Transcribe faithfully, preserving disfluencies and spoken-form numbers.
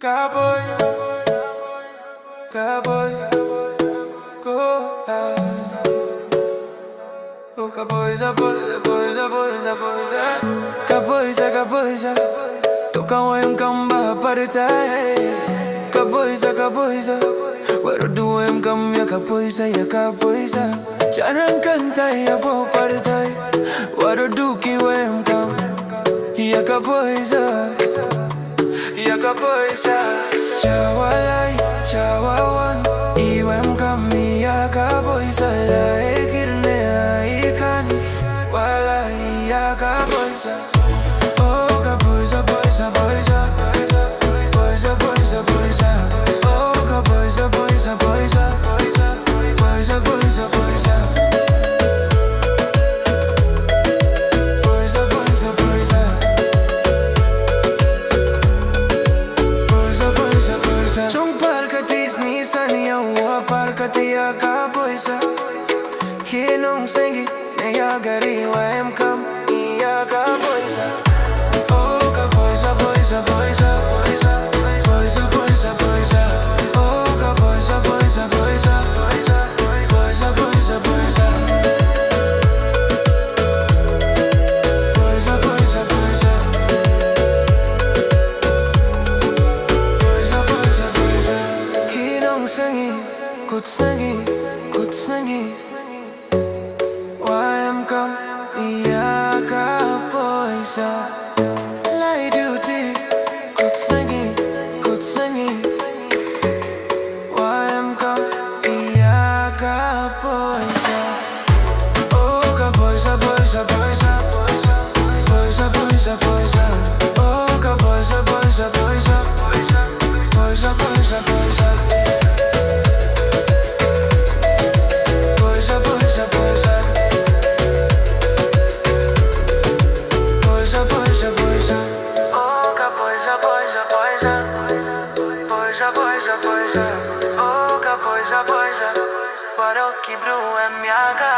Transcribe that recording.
Ka poisa, ka poisa, ko, ah. Oh, ka poisa, poisa, poisa, poisa, poisa. Ka poisa, ka poisa, to ka wem kam ba partai. Ka poisa, ka poisa, waroh du wem kam ïa ka poisa, ïa ka poisa. Sharang kan tai ïa bo partai, waroh du ki wem kam ïa ka poisa. Ïa ka poisa. Cha wa lai, cha wa wan, i wem kam ïa ka poisa, la e kyrne ai kan. Wa lai ïa ka poisa. Oh, ka poisa, poisa, poisa. Poisa, poisa, poisa. Oh, ka poisa, poisa, poisa. Poisa, poisa, poisa. Poisa, poisa, poisa. Poisa, poisa, poisa. Shong par kati sni san ïa wa par kati ïa ka poisa. Ki nongsteng ki ne ïa gari wa em kam ïa ka poisa. Oh, ka poisa, poisa, poisa. Poisa, poisa, poisa. Oh, ka poisa, poisa, poisa. Poisa, poisa, poisa. Poisa, poisa, poisa. Poisa, poisa, poisa. Ki nongsteng ki, kut steng ki, kut steng ki. Wa em kam ïa ka poisa. Lai duty, kut steng ki, kut steng ki. Wa em kam ïa ka poisa. Oh, ka poisa, poisa, poisa. Poisa, poisa, poisa. Oh, ka poisa, poisa, poisa. Poisa, poisa, poisa. Poisa, poisa, poisa. Poisa, poisa, poisa. Oh, ka poisa, poisa, poisa. Poisa, poisa, poisa. Oh, ka poisa, poisa. Waroh ki bru em ïa ka.